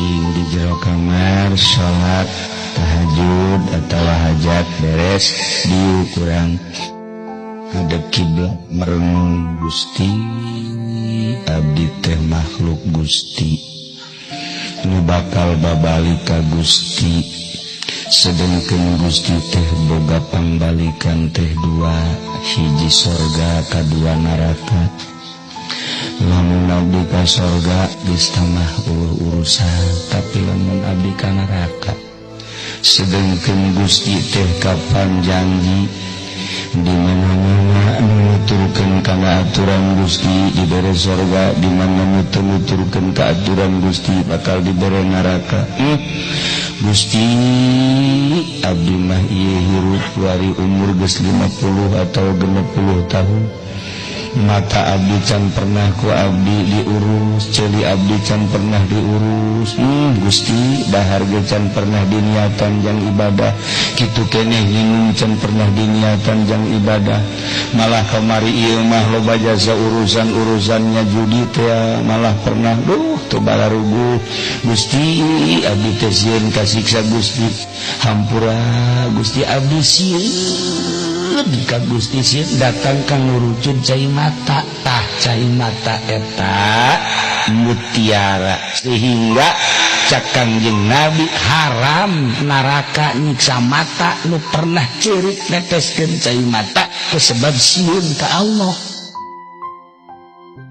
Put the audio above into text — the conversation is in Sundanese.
Cicing di jero kamar, salat tahajud atau hajat beres, diuk kurang hadap kiblat, merenung, "Gusti, abdi teh makhluk Gusti nu bakal babalik ka Gusti, sedengkeun Gusti teh boga pambalikan teh dua, hiji sorga, kadua neraka. Lamun abdi ka sorga geus tambah urusan, tapi lamun abdi ka neraka, sedengkeun Gusti teh kapan janji di mana-mana nuturkeun kana aturan Gusti dibere sorga, di mana nu teu nuturkeun ka aturan Gusti bakal dibere neraka. Gusti, abdi mah ieu hirup wari umur geus 50 atau 60 tahun, mata abdi can pernah ku abdi diurus, ceuli abdi can pernah diurus. Gusti, dahar ge can pernah diniatan jang ibadah, kitu keneh nginum can pernah diniatan jang ibadah. Malah kamari ieu mah loba jasa urusan-urusannya judi teh, malah pernah duh teu balaruguh. Gusti, abdi teh sieun kasiksa Gusti. Hampura, Gusti, abdi sieun ka Gusti, sieun datang ka ngurucud cai mata." Tah, cai mata eta mutiara, sehingga cak Kangjeng Nabi, haram neraka nyiksa mata nu pernah ceurik neteskeun cai mata sebab sieun ka Allah.